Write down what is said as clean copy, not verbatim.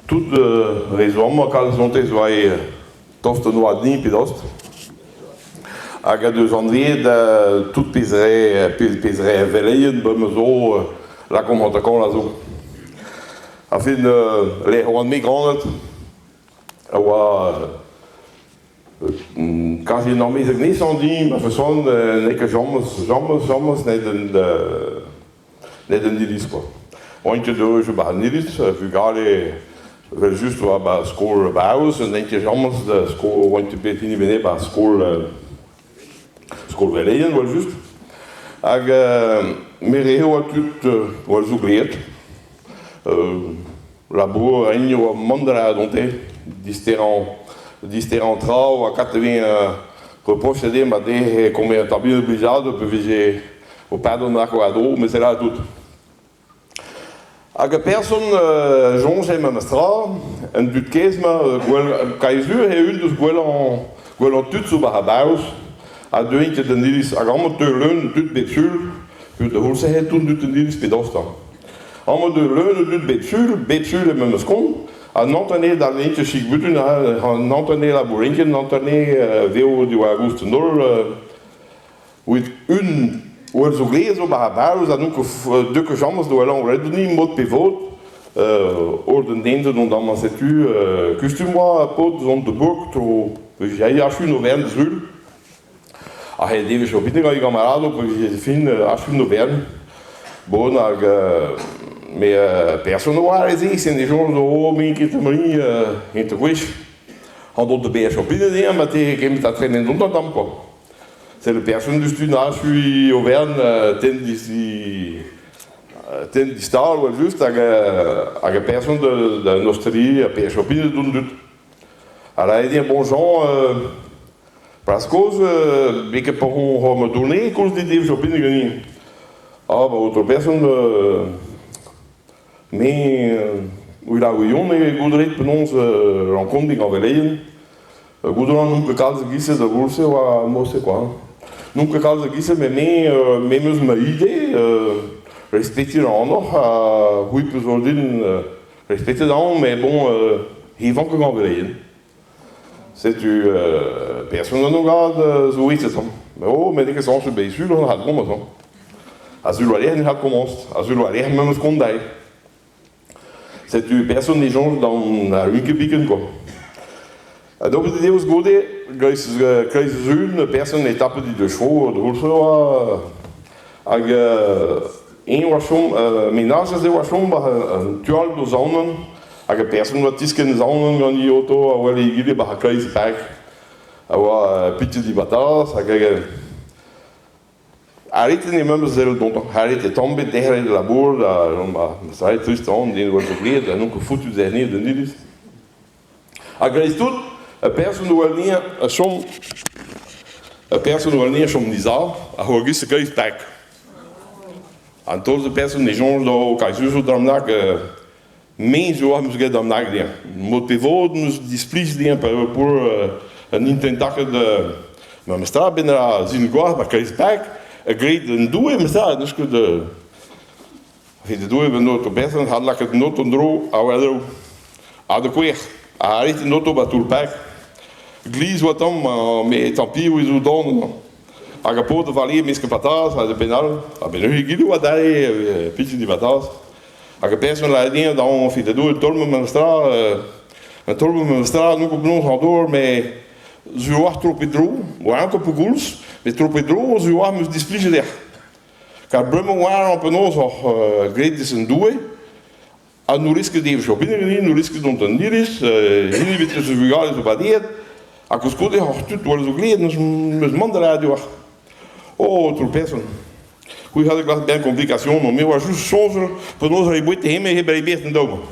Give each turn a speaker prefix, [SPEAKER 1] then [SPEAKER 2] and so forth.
[SPEAKER 1] Tout re zo amañ kalz gonte zo aet tost an oad din pe dost. Hag a deus anveet tout pezh re pezh re veleien bremañ zo lakaomp hanter-kant a zo. A-fin lec'h oan-me ganet a oa kazi un amezeg nesañ din ma feson n'eo ket james james james net un net un iliz kwa. Oant ket deus 'ba an iliz, vugale evel-just oa 'ba skol Baoz, n'int ket james da skol, oant ket bet hini bennak 'ba skol skol veleien evel-just. Hag me 'rae oa tud oa zougleet. Labour a oa mont da donte, disterañ disterañ tra oa kat e vez reprochet dezhe ma dezhe komer tabunoù blijadur pe vije o pardon ar war-dro met c'est là tout. Hag ar person soñje memes tra, an dud kaezh-mañ gwell kaezhur eo deus gwellañ gwellañ tud zo war ar barrouz ha deuint ket d'an iliz hag amañ teu leun tud bep sul peogwir da c'houlz eo tout dud an iliz pe dostañ. Amañ deu leun a dud bep sul, bep sul e memes kont, ha n'antenez da ket chik-butun, n'antenez labourin ket, n'antenez vev diwar goust an holl. Evit un oa zo glez zo war ar barrouz ha n'on ket deu ket james da wellañ ret ni mod pe vod ord an den zo dont amañ setu kustum oa paotr zont da bourk tro vije achu 'n overenn da sul ha he devezh ur bit gant e gamaradoù pa vije fin achu 'n overenn bon hag me person oa aze se ne soñj zo min ket mui int gwech an dont da bezañ ur bit dezhañ ma te kemet ha tremen dont an tamm quoi. C'est le person diouzhtu na achu overn tenn dis tenn distal oa just hag hag ar person da un osterie ha pe chopin d'an dud. Ha lâret din bon Jean plas kozh bet ket pa hon ma dourne koulz dit eo chopin ganin. Ah ba aotrou person me ouzh ar ouion e goudret penaos rankont gant veleien. Gouzout a ran n'on ket kalz e-giz-se da goulz-se oa mod-se kwa. N'on ket kalz e-giz-se met me me 'm eus ma ide respetiñ ac'hanoc'h ha c'hwi 'peus roet din respetet ac'hanon met bon he vank gant veleien. Setu person an ogad zo etet tamm. Oh met n'eo ket sañset bezañ sul on c'hall komz hañ. Ha sul war-lerc'h ne c'hall komañs ha sul war-lerc'h memes kondae. Setu person ne soñj d'an ar biken kwa. Ha donc deus goude greiz kreiz un person e tapet he deus chro d'houlz oa hag eñ oa chom menaj aze oa chom war an tu all d'o zaonan hag ar person oa tiskenn zaonan gant e oto a wel egile war ar kreiz park a oa pitet dibataz hag Arretet eo memes sell dont arretet tamm bet derc'hel da labour da ma savet trist on den oa zo ha n'on ket foutu zerniet d'an iliz. Ha dreist-tout, ur person oa anezhañ a chom ur person oa anezhañ a chom dizav a c'hoargis e kreiz park. An taol zo person ne soñj d'o kazuzoù d'an nag me zo am eus graet an nag dezhañ. Mod pe vod 'm eus displij dezhañ pa pour un intentaket memes tra benn ar sin gwaz ba kreiz park graet un doue memes tra n'eus ket evit doue ben oto person had lakaet an oto en-dro a war-dro ha da kouer ha arret an oto ba toull park glizh oa tamm met tant pis oa zo don hag ar paotr a vale mesk pataz ha da benn all ha benn neuze egile oa dare pitet e pataz Hag ar person a din da fi da dour taol memes tra un taol memes tra n'on ket penaos an dour met sur oac'h tro pe dro oa ket pegoulz met tro pe dro sur oac'h 'm eus displijet dec'h kar bremañ oa penaos oc'h graet deus an Doue ha n'oulez ket ev chopin ganin n'oulez ket dont d'an iliz hini bet eus vugale zo badeet ha koulskoude oc'h tud oa zo gleet 'm eus mont da lâret deoc'h oh aotrou person C'hwi c'hall glask bezañ komplikasionoù. Me oa just soñjal penaos ar boued hemañ eo bet an daou.